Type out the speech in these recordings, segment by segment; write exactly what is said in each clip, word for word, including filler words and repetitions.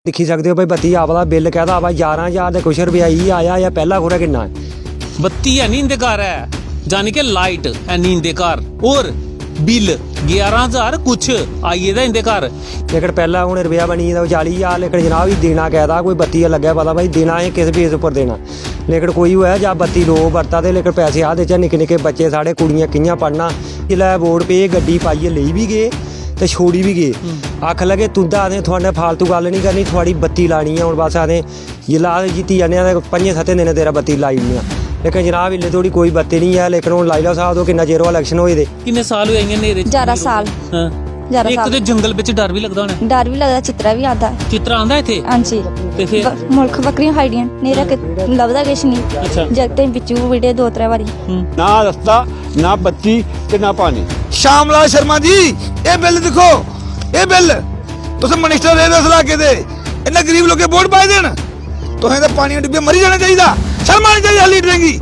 दिक्खी सकदे ओ भाई, बत्ती आवा दा, बिल कैह्दा आवा दा? ञारां ज्हार ते कुछ रपेआ ई आया, जां पैह्ला खबरै किन्ना ऐ? बत्ती है नहीं इंदे घर ऐ, यानी कि लाइट है नहीं इंदे घर, और बिल ग्यारह हजार कुछ आई गेदा इंदे घर। लेकिन पैह्ला हून रपेआ बनी गेदा चाली ज्हार, लेकिन जनाब, एह् देना कैह्दा? कोई बत्ती दा लग्गै पता भाई, देना एह् किस बेस उप्पर देना? लेकिन कोई होऐ जां बत्ती लोक बरता दे, लेकिन पैसे आ देचै, निक्के निक्के बच्चे साढ़े, कुड़ियां कि'यां पढ़ना? जिसलै वोट पे, गड्डी पाइयै लेई बी गे ते छोड़ी बी गे। हम्म। आखन लगे, "तुं'दा असें थुआढ़े नै फालतू गल्ल निं करनी, थुआढ़ी बत्ती लानी ऐ हून बस।" असें जिसलै अस जित्ती जन्ने आं ते पंजें सत्तें दिनें तेरा बत्ती लाई ओड़ने आं। लेकिन जनाब, इल्ले धोड़ी कोई बत्ती निं ऐ, लेकिन हून लाई लैओ स्हाब, तुस किन्ना चिर होआ इलेक्शन होए दे? किन्ने साल होए इ'यां न्हेरे च? ञारां साल। हां। ञारां इक साल। ते जंगल बिच डर बी लगदा होना। डर बी लगदा, चित्तरा बी आंदा। चित्तरा आंदा इत्थै? हां जी। ते फिर? ब-, मुल्ख बक्करियां खाई ओड़ियां, न्हेरा कि-, लभदा किश निं। अच्छा। जागतें बिच्चू विड़े दो त्रै बारी। हम्म। ना रस्ता, ना बत्ती ते ना पानी। श्याम लाल शर्मा जी, एह् बिल दिक्खो, एह् बिल। तुस मिनिस्टर रेह्दे इस लाके दे, इन्ने गरीब लोकें वोट पाए दे न। तुसें ते पानियां डुब्बियै मरी जाना चाहिदा। शर्म आनी चाहिदी लीडरें गी।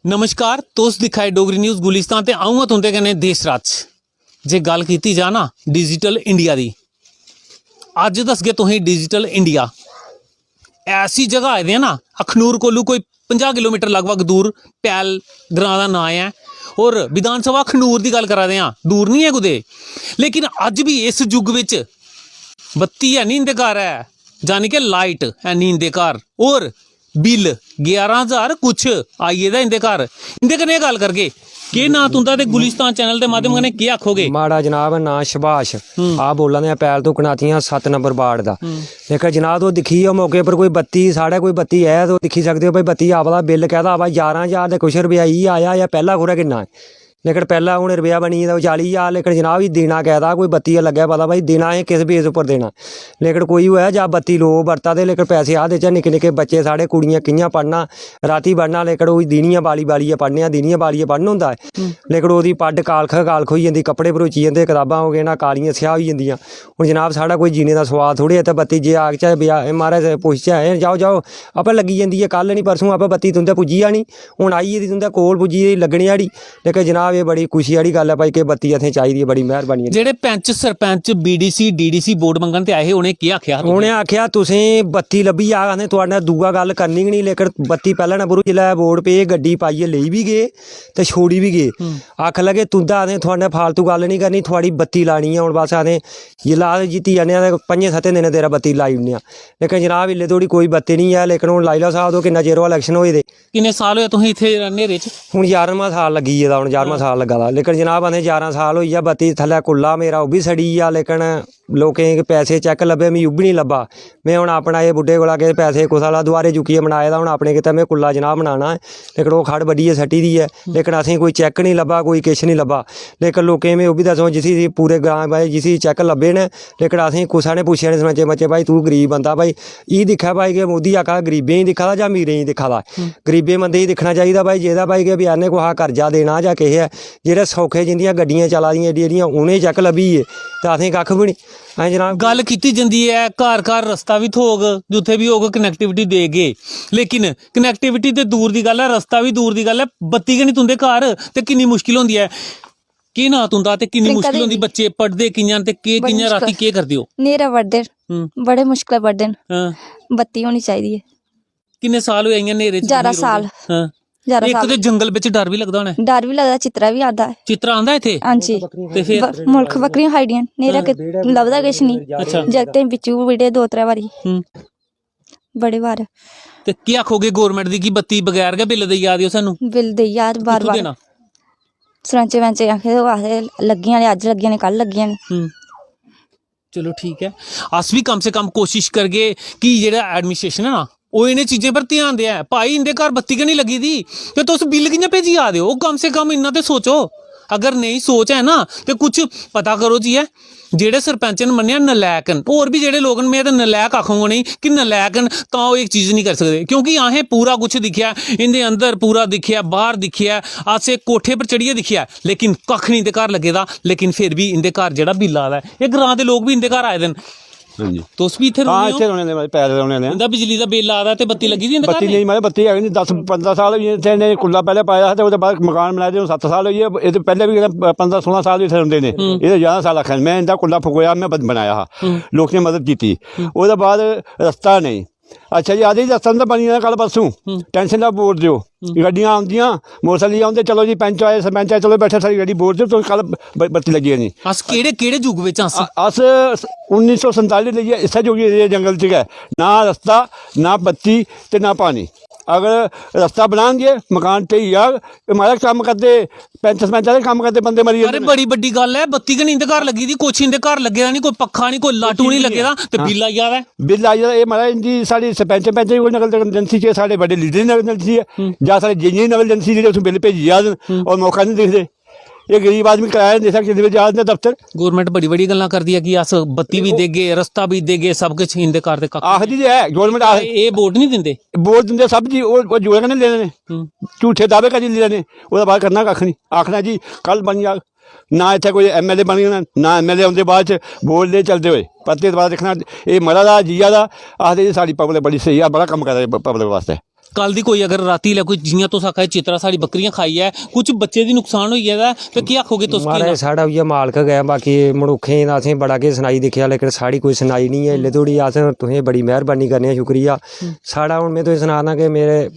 नमस्कार, तुस दिक्खा दे डोगरी न्यूज गुलिस्तान ते अ'ऊं आं तुं'दे कन्नै देश राज। जे गल्ल कीती जा ना डिजिटल इंडिया दी, अज्ज दसगे तुसेंगी डिजिटल इंडिया। ऐसी जगह आए दे ना, अखनूर कोलू कोई पंजाह् किलोमीटर लगभग दूर पैल ग्रां दा नांऽ ऐ। और विधानसभा अखनूर दी गल्ल करा दे आं, दूर निं ऐ कुतै। लेकिन अज्ज बी इस युग बिच बत्ती है निं इंदे घर ऐ, यानी कि लाइट है निं इंदे घर। और बिल ग्यारह हजार कुछ आई गेदा इंदे घर। इंदे कन्नै गल्ल करगे। केह् नांऽ तुं'दा ते गुलिस्तान चैनल दे माध्यम कन्नै केह् आखोगे? माड़ा जनाब, नांऽ सुभाष। हम्म। आप बोल्ला दे आं पैल तो कनाथियां सत्त नंबर वार्ड दा। हम्म। लेकिन जनाब, तुस दिक्खी जाओ, मौके पर कोई बत्ती, साढ़े कोई बत्ती ऐ, तुस दिक्खी सकदे ओ भाई, बत्ती आवा दा, बिल कैह्दा आवा दा? ञारां ज्हार ते कुछ रपेआ ई आया, जां पैह्ला खबरै किन्ना ऐ? लेकिन पैह्ला हून रपेआ बनी गेदा चाली ज्हार, लेकिन जनाब, एह् देना कैह्दा? कोई बत्ती दा लग्गै पता भाई, देना एह् किस बेस उप्पर देना? लेकिन कोई होऐ जां बत्ती लोक बरता दे, लेकिन पैसे आ देचै, निक्के निक्के बच्चे साढ़े, कुड़ियां कि'यां पढ़ना, रातीं बड़ना, लेकिन ओह् दिनियां बाली बालियै पढ़ने आं, दिनियां बालियै पढ़न होंदा ऐ। हम्म। लेकिन ओह्दी पड्ड कालख कालख होई जंदी, कपड़े भरोची जंदे, कताबां हो गे ना कालियां स्याह् होई जंदियां। हून जनाब, साढ़ा कोई जीने दा सोआद थोड़े ऐ, ते बत्ती जे आखचै, "बया-, एह् महाराज पुच्छचै, एह् जाओ, जाओ, आपै लग्गी जंदी ऐ, कल निं परसूं आपै बत्ती तुं'दे पुज्जी जानी।" हून आई गेदी तुं'दे कोल पुज्जी गेदी लग्गने आह्ली। लेकिन जनाब, एह् बड़ी खुशी आह्ली गल्ल ऐ भाई कि बत्ती असें चाहिदी ऐ, बड़ी मेहरबानी ऐ। जेह्ड़े पैंच, सरपैंच, बीडीसी, डीडीसी वोट मंगन ते आए हे, उ'नें केह् आखेआ हा तुसें? उ'नें आखेआ, "तुसें बत्ती लब्भी जाग, असें थुआढ़े नै दूआ गल्ल करनी गै निं।" लेकिन बत्ती पैह्लें नंबर उप्पर जिसलै वोट पे, गड्डी पाइयै लेई बी गे ते छोड़ी बी गे। हम्म। आखन लगे, "तुं'दा असें थुआढ़े नै फालतू गल्ल निं करनी, थुआढ़ी बत्ती लानी ऐ हून बस असें।" जिसलै अस जित्ती जन्ने आं ते पंजें सत्तें दिनें तेरा बत्ती लाई ओड़ने आं। लेकिन जनाब, इल्ले धोड़ी कोई बत्ती निं ऐ, लेकिन हून लाई लैओ स्हाब, तुस किन्ना चिर होआ इलेक्शन होए दे। किन्ने साल होए तुसें इत्थै न्हेरे च? हून ञारमां साल लग्गी गेदा, हून ञारमां हां। साल लग्गा दा। लेकिन जनाब, असें ञारां साल होई गेआ, बत्ती थल्लै कुल्ला मेरा, ओह् बी सड़ी गेआ। लेकिन लोकें गी पैसे चैक लब्भे, मिगी ओह् बी निं लब्भा। में हून अपना एह् बुड्ढे कोला किश पैसे कुसै कोला दुआरे चुक्कियै बनाए दा, हून अपने गित्तै में कुल्ला जनाब बनाना ऐ, लेकिन ओह् खड़ बड्ढियै सट्टी दी ऐ। लेकिन असेंगी कोई चैक निं लब्भा, कोई किश निं लब्भा। लेकिन लोकें गी में ओह् बी दस्सों, जिसी, इसी पूरे ग्रां भाई जिसी चैक लब्भे न, लेकिन असेंगी कुसै ने पुच्छेआ निं सरपंचे बच्चे, "भाई, तूं गरीब बंदा, भाई, एह् दिक्खै, भाई, कि मोदी आखा दा गरीबें गी दिक्खा दा जां अमीरें गी दिक्खा दा?" हम्म। गरीबें बंदे गी दिक्खना चाहिदा, भाई, जेह्दा, भाई, कि बचैरे ने कुसै दा कर्जा देना जां किश ऐ, जेह्ड़े सौखे, जिंदियां गड्डियां चला दियां एड्डियां एड्डियां, उ'नेंगी चैक लब्भी गे, ते असेंगी कक्ख बी निं। हैं जनाब? गल्ल कीती जंदी ऐ, घर घर रस्ता बी थ्होग, जित्थै बी होग, कनैक्टिविटी देगे, लेकिन कनैक्टिविटी ते दूर दी गल्ल ऐ, रस्ता बी दूर दी गल्ल ऐ, बत्ती गै निं तुं'दे घर, ते किन्नी मुश्किल होंदी ऐ। केह् नांऽ तुं'दा ते किन्नी प्रियंका मुश्किल होंदी? देवी। बच्चे पढ़दे कि'यां न ते केह्, बड़ी कि'यां, रातीं मुश्किल। केह् करदे ओ? न्हेरै पढ़दे न। हम्म। बड़े मुश्कलै पढ़दे न। हां। बत्ती होनी चाहिदी ऐ। किन्ने साल होए इ'यां न्हेरे च ञारां तुसें साल। रौंह्दे? हां। ग्यारह इक साल। ते जंगल बिच डर बी लगदा होना ऐ। डर बी लगदा, चित्तरा बी आंदा ऐ। चित्तरा आंदा इत्थै? हां जी। ते फिर? ब-, मुल्ख बक्करियां खाई ओड़ियां, नेईं तां हां। कि-, लब्भदा किश निं। अच्छा। जागतें बिच्चू बिड़े दो त्रै बारी। हम्म। बड़े बार। ते केह् आखोगे गौरमैंट दी कि बत्ती बगैर गै बिल देई जा दे ओ सानूं? बिल देई जा दे बार कुत्थूं बार। देना? सरपैंचे पैंचे आखे दे, ओह् आखदे लग्गी जाने, अज्ज लग्गी जाने, कल लग्गी जाने। हम्म। चलो ठीक ऐ, अस बी कम से कम कोशिश करगे कि जेह्ड़ा एडमिनिस्ट्रेशन ऐ ना, ओह् इ'नें चीजें पर ध्यान देऐ। भाई, इं'दे घर बत्ती गै निं लग्गी दी, ते तुस बिल कि'यां भेजी जा दे ओ? कम से कम इन्ना ते सोचो। अगर नेईं सोच ऐ ना, ते कुछ पता करो जी। ऐ जेह्ड़े सरपैंच न, मन्नेआ नलायक न, होर बी जेह्ड़े लोक न, में ते नलायक आखङ उ'नेंगी कि नलायक न, तां ओह् इक चीज निं करी सकदे, क्योंकि असें पूरा कुछ दिक्खेआ, इं'दे अंदर पूरा दिक्खेआ, बाह्र दिक्खेआ, असें कोठे पर चढ़ियै दिक्खेआ, लेकिन कक्ख निं इं'दे घर लग्गे दा। लेकिन फिर बी इं'दे घर जेह्ड़ा बिल आ दा ऐ, एह् ग्रां दे लोक बी इं'दे घर आए दे न। हां जी। तुस बी इत्थै हां, रौह्ने ओ? इत्थै रौह्ने आह्ले, पैदल रौह्ने आह्ले आं। इं'दा बिजली दा बिल आ दा ते बत्ती लग्गी दी इं'दे घर बत्ती नेईं? नेईं, मतलब, बत्ती है गै निं। दस पंदरां साल होई गे इत्थै, इ'नें कुल्ला पैह्लें पाए दा हा ते ओह्दे बाद मकान बनाए दे हून सत्त साल होई गे। एह् ते पैह्लें बी जेह्ड़ा पंदरां सोलां साल बी इत्थै रौंह्दे ने। हूं। एह् ते जादा साल आखन, में इं'दा कुल्ला फकोया, में बन-, बनाया हा। हूं। लोकें मदद कीती। हूं। ओह्दे बाद रस्ता नेईं। अच्छा जी, आखदे जी, रस्ता निं बनी जाना कल परसूं। हूं। टैंशन ना वोट देओ। हूं। गड्डियां औंदियां, मोटरसैकल लेइयै औंदे, "चलो जी, पैंच आए, सरपंच आए, चलो बैठो, साढ़ी गड्डी वोट देओ, तुस कल ब-, बत्ती लग्गी जानी।" अस केह्ड़े, केह्ड़े युग बिच अस? अ-, अस उन्नी सौ संताली लेइयै इस्सै जोगी रेह् जंगल च गै, ना रस्ता, ना बत्ती ते ना पानी। अगर रस्ता बनान गे, मकान ढेई जाग, ते म्हाराज कम्म करदे, पैंच सरपंच आह्ले कम्म करदे, बंदे मरी अरे जंदे न। बड़ी बड्डी गल्ल ऐ, बत्ती गै निं इं'दे घर लग्गी दी, कुछ इं'दे घर लग्गे दा निं, कोई पक्खा निं, कोई लाटू निं लग्गे दा, ते हां। बिल आई जा दा ऐ। बिल आई जा दा, एह् म्हाराज इं'दी, साढ़ी सरपंच पैंच दी कोई नकल एजेंसी च, साढ़े बड्डे लीडर दी नकल एजेंसी ऐ, हम्म। जां साढ़े जेईएं दी नकल एजेंसी, जेह्ड़े उत्थूं बिल भेजी जा दे न, हम्म। और मौका निं दिखदे। एह् गरीब आदमी कराया निं दिखदा, किन्ने बजे जा दे दफ्तर। गौरमैंट बड़ी बड़ी गल्लां करदी ऐ कि अस बत्ती बी ओह् देगे, रस्ता बी देगे, सब किश इं'दे घर ते कक्ख आखदी ते ऐ, गौरमैंट आख- एह् वोट निं दिंदे? वोट दिंदे सब जी, ओह्, ओह् जोरै कन्नै लेने। हम्म। झूठे दावे करी लेने, ओह्दे बाद करना कक्ख निं। आखना जी, कल बनी जाग, ना इत्थै कोई एमएलए बनी जाना, ना एमएलए औंदे बाद च, वोट ले चलदे होए। परतियै दोबारा दिक्खना, एह् मरा दा, जिया दा, आखदे जी, साढ़ी पब्लिक बड़ी स्हेई ऐ, बड़ा कम्म करा दे प-, पब्लिक वास्तै। कल दी कोई अगर रातीं लै कोई, जियां तुस आखा दे, चित्तरा साढ़ी बक्करियां खाई ऐ, कुछ बच्चे दी नुकसान होई गेदा ऐ, ते केह् आखोगे तुस? महाराज, साढ़ा उ'ऐ मालक गै, बाकी मनुक्खें दा असें बड़ा किश सनाई दिक्खेआ, लेकिन साढ़ी कोई सुनाई निं ऐ। हम्म। इल्ले धोड़ी अस तुसें बड़ी मेहरबानी करने आं, शुक्रिया। हम्म। साढ़ा हून में तुसें सनाना कि मेरे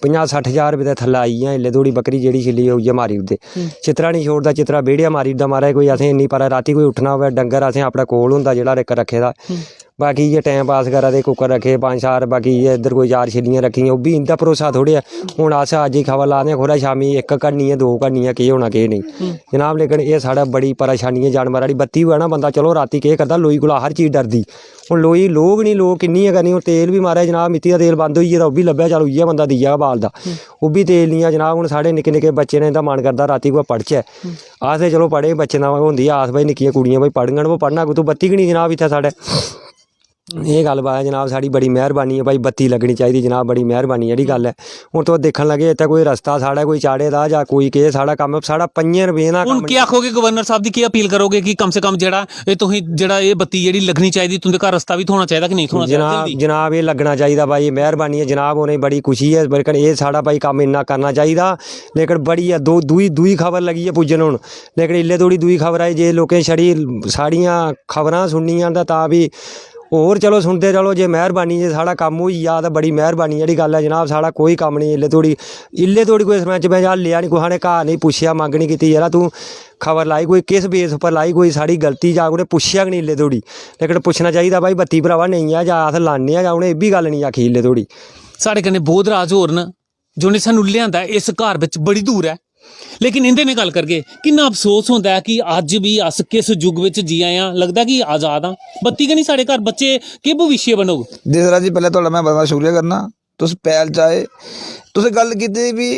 पंजाह् सट्ठ ज्हार रपेऽ दे थल्लै आई गेआ, इल्ले धोड़ी बक्करी जेह्ड़ी छिल्ली उ'ऐ मारी ओड़दे। हम्म। चित्तरा निं छोड़दा, चित्तरा बेह्ड़ेआ मारी ओड़दा। महाराज, कोई असें इन्नी परा रातीं कोई उट्ठना होऐ, डंगर असें अपने कोल होंदा जेह्ड़ा इक रक्खे दा। हम्म। बाकी इ'यै टैम पास करा दे, कुक्कर रक्खे पंज चार, बाकी इ'यै इद्धर कोई चार छिल्लियां रक्खी दियां, ओह् बी इं'दा भरोसा थोड़े ऐ। हून अस अज्ज ही खबर ला दे आं, खबरै शामीं इक घड़नी ऐ, दो घड़नियां केह् होना केह् नेईं। हम्म। जनाब, लेकिन एह् साढ़ा बड़ी परेशानी ऐ जानवर आह्ली। बत्ती होऐ ना बंदा, चलो रातीं केह् करदा, लोई कोला हर चीज डरदी। हून लोई लोग निं, लोग किन्नी गै करनी। हून तेल बी, महाराज जनाब, मित्ती दा तेल बंद होई गेदा, ओह् बी लब्भै, चल उ'ऐ बंदा दीया गै बालदा। हम्म। ओह् बी तेल निं ऐ जनाब। हून साढ़े निक्के निक्के बच्चे न, इं'दा मन करदा रातीं कुतै पढ़चै। हम्म। अस ते चलो पढ़े, बच्चें दा होंदी ऐ आस भाई, निक्कियां कुड़ियां भाई पढ़ङन, ओह् पढ़ना कुत्थूं, बत्ती गै निं जनाब इत्थै साढ़ै। एह् गल्ल बात ऐ जनाब, साढ़ी बड़ी मेहरबानी ऐ भाई, बत्ती लग्गनी चाहिदी जनाब, बड़ी मेहरबानी आह्ली गल्ल ऐ। हून तुस दिक्खन लगे इत्थै कोई रस्ता साढ़ा कोई चाढ़े दा जां कोई केह्, साढ़ा कम्म, साढ़ा पंजें रपें दा हून कम्म केह् निं। आखोगे गवर्नर साहब दी, केह् अपील करोगे कि कम से कम जेह्ड़ा एह् तुसें, जेह्ड़ा एह् बत्ती जेह्ड़ी लग्गनी चाहिदी, तुं'दे घर रस्ता बी थ्होना चाहिदा कि नेईं थ्होना चाहिदा जनाब? जल्दी। जनाब, एह् लग्गना चाहिदा भाई, एह् मेहरबानी ऐ जनाब, उ'नेंगी बड़ी खुशी ऐ, लेकिन एह् साढ़ा भाई कम्म इन्ना करना चाहिदा। लेकिन बड़ी ऐ, दो, दूई, दूई खबर लगी ऐ पुज्जन हून, लेकिन इल्ले धोड़ी दूई खबर आई, जे लोकें छड़ी साढ़ियां खबरां सुननियां न तां, तां बी होर चलो सुनदे चलो, जे मेहरबानी, जे साढ़ा कम्म होई जा तां बड़ी मेहरबानी आह्ली गल्ल ऐ जनाब। साढ़ा कोई कम्म निं इल्ले धोड़ी, इल्ले धोड़ी कोई सरपैंच पंच हल्लेआ निं, कुसै ने घर निं पुच्छेआ, मंग निं कीती, "यरा तूं खबर लाई कोई, किस बेस उप्पर लाई, कोई साढ़ी गलती जां?" उ'नें पुच्छेआ गै निं इल्ले धोड़ी। लेकिन पुच्छना चाहिदा भाई, बत्ती भ्रावा नेईं ऐ, जां अस लान्ने आं, जां उ'नें एह् बी गल्ल निं आखी इल्ले धोड़ी। साढ़े कन्नै बोधराज होर न, जि'नें सानूं लेआंदा ऐ इस घर बिच बड़ी दूर ऐ, लेकिन इं'दे नै गल्ल करगे, किन्ना अफसोस होंदा ऐ कि अज्ज बी अस किस युग बिच जिया आं, लगदा कि आजाद आं। बत्ती गै निं साढ़े घर, बच्चे केह् भविष्य बनोग? देसराज जी, पैह्लें थुआढ़ा में बड़ा बड़ा शुक्रिया करना, तुस पैह्ल च आए, तुसें गल्ल कीती भी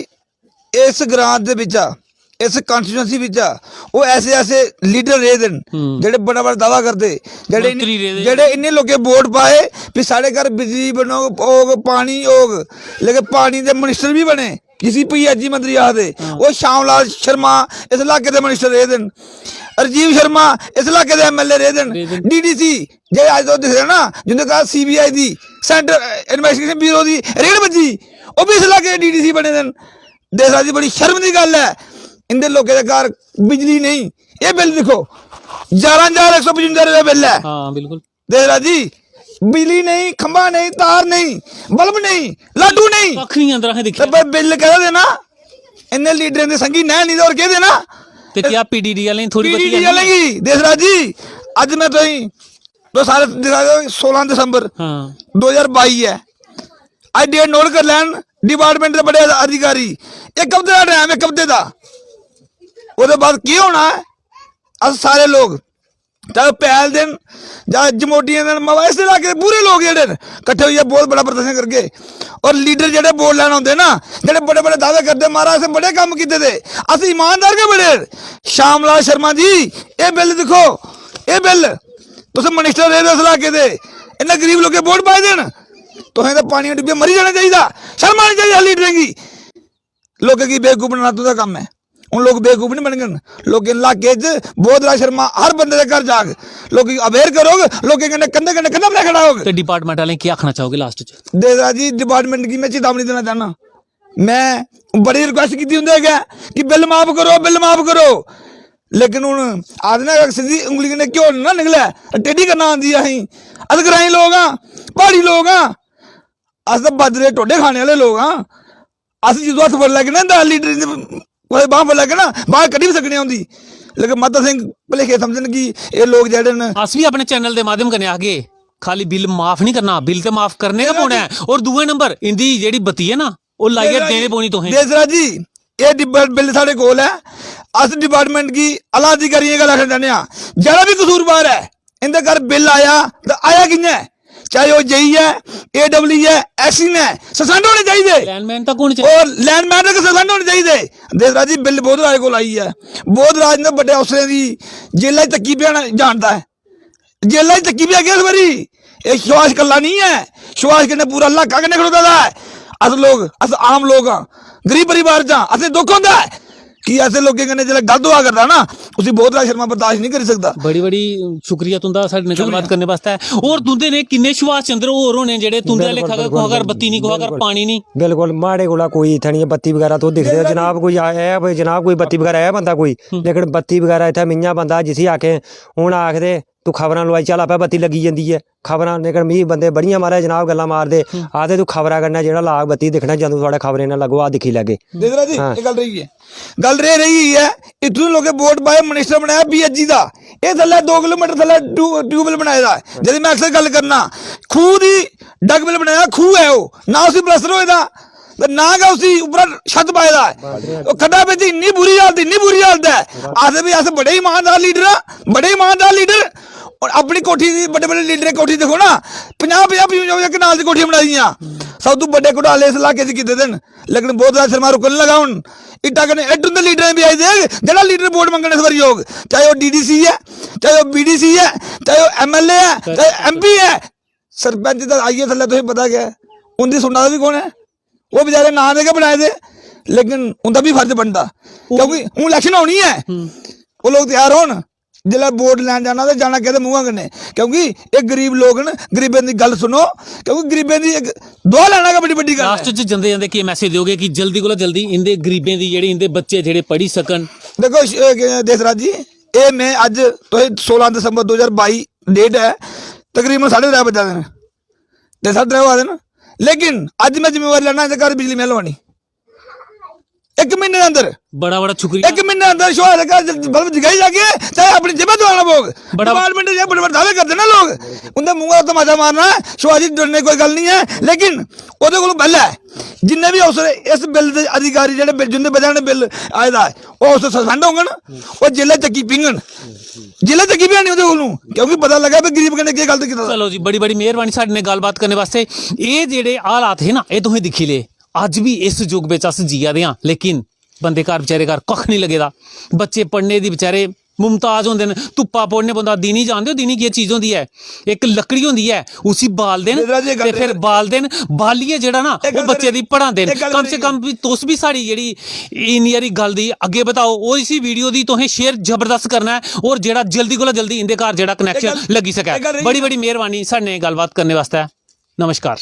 इस ग्रां दे बिच्चा, इस constituency बिच्चा ओह् ऐसे ऐसे leader रेह् दे न, हम्म। जेह्ड़े बड़ा बड़ा दावा करदे, जेह्ड़े इन्ने, मंत्री रेह् दे। जेह्ड़े इन्ने लोकें वोट पाए, भी साढ़े घर बिजली बनोग, होग, पानी होग, लेकिन पानी दे minister बी बने, जिसी पीएचई मंत्री आखदे, हां। ओह् श्याम लाल शर्मा इस इलाके दे minister रेह् दे न, राजीव शर्मा इस इलाके दे एमएलए रेह् दे न, रेह् दे न। डीडीसी जेह्ड़े अज्ज तुस दिखदे ना, जिंदे घर सीबीआई दी, Central Investigation Bureau दी raid बज्जी, ओह् बी इस इलाके दे डीडीसी बने दे न। देसराज जी, बड़ी शर्म दी गल्ल ऐ, इंदे लोकें दे घर बिजली नेईं। एह् बिल दिक्खो, ञारां ज्हार इक सौ पचुंजा रपेऽ बिल ऐ। हां, बिल्कुल। देसराज जी, बिजली नेईं, खंभा नेईं, तार नेईं, बल्ब नेईं, लाडू नेईं। कक्ख नहीं अंदर असें ते दिक्खेआ। भाई बिल केह्दा देना? इन्ने लीडरें दी संगी नैं निं ते होर केह् देना? ते क्या पीडीडी आह्लें गी थोड़ी बत्ती पीडीडी आह्ली? आह्लें गी, देसराज जी, अज्ज में तुसेंगी, तुस सारे दिखा दे, सोलां दिसंबर हाँ। दो ज्हार बाई ऐ। अज्ज डेट नोट करी लैन, डिपार्टमेंट दे बड़े अधिकारी, इक हफ्ते दा टाइम, इक हफ्ते दा। ओह्दे बाद केह् होना ऐ? अस सारे लोक, चाहे ओह् पैल दे न जां जमोटियें दे न, मवा इस इलाके दे पूरे लोक जेह्ड़े न, किट्ठे होइयै बहुत बड़ा प्रदर्शन करगे। और लीडर जेह्ड़े वोट लैन औंदे ना, जेह्ड़े बड़े बड़े दावे करदे, "महाराज, असें बड़े कम्म कीते दे, अस ईमानदार गै बड़े न।" श्याम लाल शर्मा जी, एह् बिल दिक्खो, एह् बिल, तुस मिनिस्टर रेह्दे उस इलाके दे, इन्ने गरीब लोकें वोट पाए दे न, तुसें ते पानियां डुब्बियै मरी जाना चाहिदा। शर्म आनी चाहिदी हर लीडरें गी। लोकें गी बेवकूफ बनाना तुं'दा कम्म ऐ। हून लोक बेवकूफ निं बनङन। लोकें इलाके च बोध राज शर्मा हर बंदे दे घर जाग, लोकें गी अवेयर करोग, लोकें कन्नै कंधे कन्नै कंधा बनाई खड़ा होग। ते डिपार्टमेंट आह्लें गी केह् आखना चाहोगे लास्ट च? देसराज जी, डिपार्टमेंट गी में चेतावनी देना चाहना। में बड़ी रिक्वेस्ट कीती उं'दे अग्गें कि बिल माफ करो, बिल माफ करो, लेकिन हून आखदे ना, सिद्धी उंगली कन्नै घ्यो ना निकलै, टेढ़ी करना आंदी ऐ असेंगी। अस ग्राईं लोक आं, प्हाड़ी लोक आं, अस ते बाजरे दे ढोडे खाने आह्ले लोक आं। अस जदूं हत्थ फड़ी लैगे ना, इं'दा लीडर दी कुसै बांह् फड़ी लैगे ना, बांह् कड्ढी बी सकने आं उं'दी। लेकिन मत असें भलेखे समझन कि एह् लोक जेह्ड़े न। अस बी अपने चैनल दे माध्यम कन्नै आखगे, खाली बिल माफ नहीं करना, बिल ते माफ करने गै पौना ऐ। और दूए नंबर इंदी जेह्ड़ी बत्ती ऐ ना, ओह् लाइयै देनी पौनी तुसें। देसराज जी, एह् डिबा-, बिल साढ़े कोल ऐ। अस डिपार्टमेंट गी आला अधिकारियें गी गल्ल आखना चाह्न्ने आं, जेह्ड़ा बी कसूरवार ऐ, इं'दे घर बिल आया ते आया कि'यां ऐ? चाहे ओह् जेई ऐ, एडब्ल्यू ऐ, ऐसी ने सस्पेंड होने चाहिदे। लाइनमैन तक होने चाहिदे। और लाइनमैन तक सस्पेंड होने चाहिदे। देसराज जी, बिल बोधराज कोल आई ऐ, बोधराज ने बड्डे अफसरें दी जेलै च तक्की पिया जानदा ऐ, जेलै च तक्की पिया इस बारी। एह् सुभाष कल्ला निं ऐ, सुभाष कन्नै पूरा इलाका कन्नै खड़ोते दा ऐ। अस लोक, अस आम लोक आं, गरीब परिवार च आं, असें दुख होंदा ऐ कि ऐसे लोकें कन्नै जेल्लै गलत होआ करदा ना, उसी बोधराज शर्मा बर्दाश्त निं करी सकदा। बड़ी बड़ी शुक्रिया तुंदा साढ़े कन्नै गल्लबात करने वास्तै। और तुंदे ने किन्ने सुभाष चंद्र होर होने जेह्ड़े तुंदे आह्ले लेखा गै कुसै घर बत्ती निं, कुसै घर पानी निं। बिल्कुल, माड़े कोला कोई इत्थै निं, बत्ती बगैरा तुस दिखदे ओ जनाब, कोई आया ऐ, कोई जनाब, कोई बत्ती बगैरा आया बंदा कोई? लेकिन बत्ती बगैरा इत्थै मि'यां बंदा जिसी आखें, हून आखदे तूं खबरां लोआई, चल आपै बत्ती लग्गी जंदी ऐ। खबरां, लेकिन मिगी बंदे बड़ियां, महाराज, जनाब, गल्लां मारदे, आखदे, "तूं खबरां कन्नै जेह्ड़ा लाग बत्ती दिक्खना, जदूं थुआढ़े खबरें नै लग्गो, आ दिक्खी लैगे।" देसराज जी, हां। एह् गल्ल रेही ऐ। गल्ल रेही, रेही ऐ, इत्थूं लोकें वोट पाए, मिनिस्टर बनाया पीएचई दा, एह् थल्लै दो किलोमीटर थल्लै ट्यू-, ट्यूबवैल बनाए दा ऐ। जदूं में अक्सर गल्ल करना, खूह् दी डगमैल बनाया, खूह् ऐ ओह्, ना उसी प्लस्तर होए दा, ते ना गै उसी उप्परा छत पाए दा ऐ। ओह् खड्डा बिच इन्नी बुरी हालत, इन्नी बुरी हालत ऐ। आखदे भी अस बड़े ईमानदार लीडर आं, बड़े ईमानदार लीडर। और अपनी कोठी दी, बड्डे बड्डे लीडरें कोठी दिक्खो ना, पंजाह् पंजाह्, पंजाह् पंजाह् कनाल दी कोठियां बनाई दियां। सब तू बड्डे घोटाले इस इलाके च कीते दे न। लेकिन बोधराज शर्मा रुकन लगा हून। इट्टा कन्नै इट्ट उं'दे लीडरें गी बी आई देग, जेह्ड़ा लीडर वोट मंगने इस बारी होग, चाहे ओह् डीडीसी ऐ, चाहे ओह् बीडीसी ऐ, चाहे ओह् एमएलए ऐ, चाहे एमपी ऐ। सरपंच दा आइयै थल्लै तुसें पता गै ऐ, उं'दी सुनना दा बी कौन ऐ? ओह् बेचारे नां दे गै बनाए दे, लेकिन उं'दा बी फर्ज बनदा, क्योंकि हून इलैक्शन होनी ऐ। ओह् लोक त्यार होन, जिसलै वोट लैन जाना ते जाना केह्दे मुंहा कन्नै? क्योंकि एह् गरीब लोक न, गरीबें दी गल्ल सुनो, क्योंकि गरीबें दी इक दुआ लैना गै बड़ी बड्डी गल्ल ऐ। लास्ट च जंदे जंदे केह् मैसेज देओगे कि जल्दी कोला जल्दी इं'दे गरीबें दी, जेह्ड़े इं'दे बच्चे जेह्ड़े पढ़ी सकन? देखो, श-, अ, देसराज जी, एह् में अज्ज, तुसें, सोलां दिसंबर दो ज्हार बाई डेट ऐ, तकरीबन साढ़े त्रै बज्जा दे न, ते साढ़े त्रै होआ दे न, लेकिन अज्ज में जिम्मेवारी लैना, इं'दे घर बिजली में लोआनी। इक म्हीने दे अंदर, बड़ा बड़ा शुक्रिया। इक म्हीने दे अंदर शोहर दे घर बल्ब जगाई जागे, चाहे अपनी जेबा दोआना पौग। बड़ा डिपार्टमेंट जे बड़े बड़े दावे करदे ना लोक, उं'दे मुंहा दा तमाचा मारना ऐ। शोहर जी, डरने दी कोई गल्ल निं ऐ, लेकिन ओह्दे कोलूं पैह्लें जिन्ने बी अफसर, इस बिल दे अधिकारी, जेह्ड़े बिल, जिं'दी बजह कन्नै बिल आए दा ऐ, ओह् अफसर सस्पेंड होङन, ओह् जेलै चक्की पीङन, जेलै चक्की पीङन ओह्दे कोलूं, क्योंकि पता लग्गा भी गरीब कन्नै केह् गलत कीता दा। चलो जी, बड़ी बड़ी मेहरबानी साढ़े ने गल्लबात करने वास्ते। एह् जेह्ड़े हालात हे ना, एह् तुसें दिक्खी ले। अज्ज बी इस युग बिच अस जिया दे आं, लेकिन बंदे घर, बेचारे घर कक्ख निं लग्गे दा। बच्चे पढ़ने दी बेचारे मुमताज होंदे न, धुप्पा पढ़ने पौंदा। दिनी जानदे ओ, दिनी केह् चीज होंदी ऐ? इक लकड़ी होंदी ऐ, उसी बालदे न ते फिर बालदे न, बालियै जेह्ड़ा ना, ओह् बच्चे दी पढ़ांदे न। कम से कम बी तुस बी साढ़ी जेह्ड़ी इन्नी हारी गल्ल दी अग्गें बधाओ, और इसी वीडियो दी तुसें शेयर जबरदस्त करना ऐ, और जेह्ड़ा जल्दी कोला जल्दी इं'दे घर जेह्ड़ा कनैक्शन लग्गी सकै। बड़ी बड़ी मेहरबानी साढ़े ने गल्लबात करने वास्तै। नमस्कार।